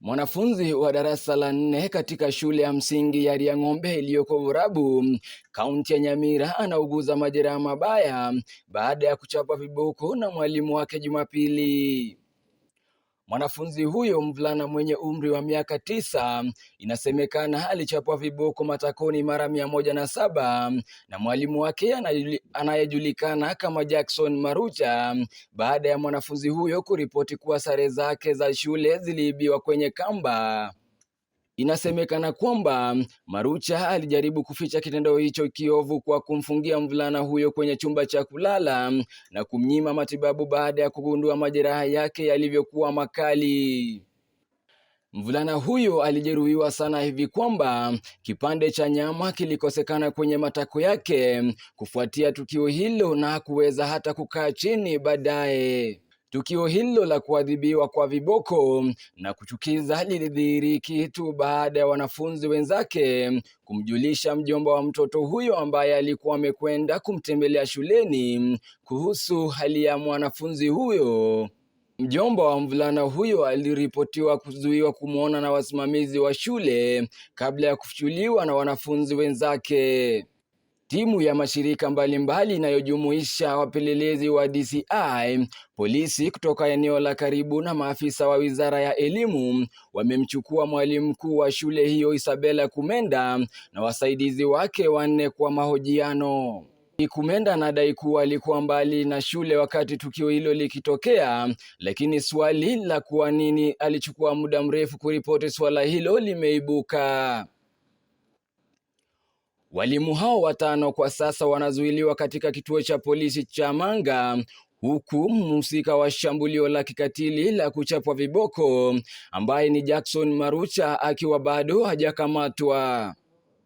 Mwanafunzi wa darasa la nne katika shule ya msingi ya Riang'ombe iliyoko Borabu, kaunti ya Nyamira, anauguza majeraha mabaya baada ya kuchapwa viboko na mwalimu wake Jumapili. Mwanafunzi huyo mvulana mwenye umri wa miaka 9 inasemekana alichapwa viboko matakoni mara 107 na mwalimu wake anayejulikana kama Jackson Marucha baada ya mwanafunzi huyo kuripoti kuwa sare zake za shule ziliibiwa kwenye kamba. Inasemekana kwamba Marucha alijaribu kuficha kitendo hicho kiovu kwa kumfungia mvulana huyo kwenye chumba cha kulala na kumnyima matibabu baada ya kugundua majeraha yake yalivyokuwa makali. Mvulana huyo alijeruhiwa sana hivi kwamba kipande cha nyama kilikosekana kwenye matako yake kufuatia tukio hilo na hakuweza hata kukaa chini baadaye. Tukio hilo la kuadhibiwa kwa viboko na kuchukiza lilidhihiriki tu baada ya wanafunzi wenzake kumjulisha mjomba wa mtoto huyo ambaye alikuwa amekwenda kumtembelea shuleni kuhusu hali ya mwanafunzi huyo. Mjomba wa mvulana huyo aliripotiwa kuzuiwa kumwona na wasimamizi wa shule kabla ya kufichuliwa na wanafunzi wenzake. Timu ya mashirika mbalimbali inayojumuisha wapelelezi wa DCI, polisi kutoka eneo la karibu na maafisa wa Wizara ya Elimu wamemchukua mwalimu mkuu wa shule hiyo Isabella Kumenda na wasaidizi wake wanne kwa mahojiano. Kumenda anadai kuwa alikuwa mbali na shule wakati tukio hilo likitokea, lakini swali la kwa nini alichukua muda mrefu kuripoti suala hilo limeibuka. Walimu hao watano kwa sasa wanazuiliwa katika kituo cha polisi cha Manga huku mhusika wa shambulio la kikatili la kuchapwa viboko ambaye ni Jackson Marucha akiwa bado hajakamatwa.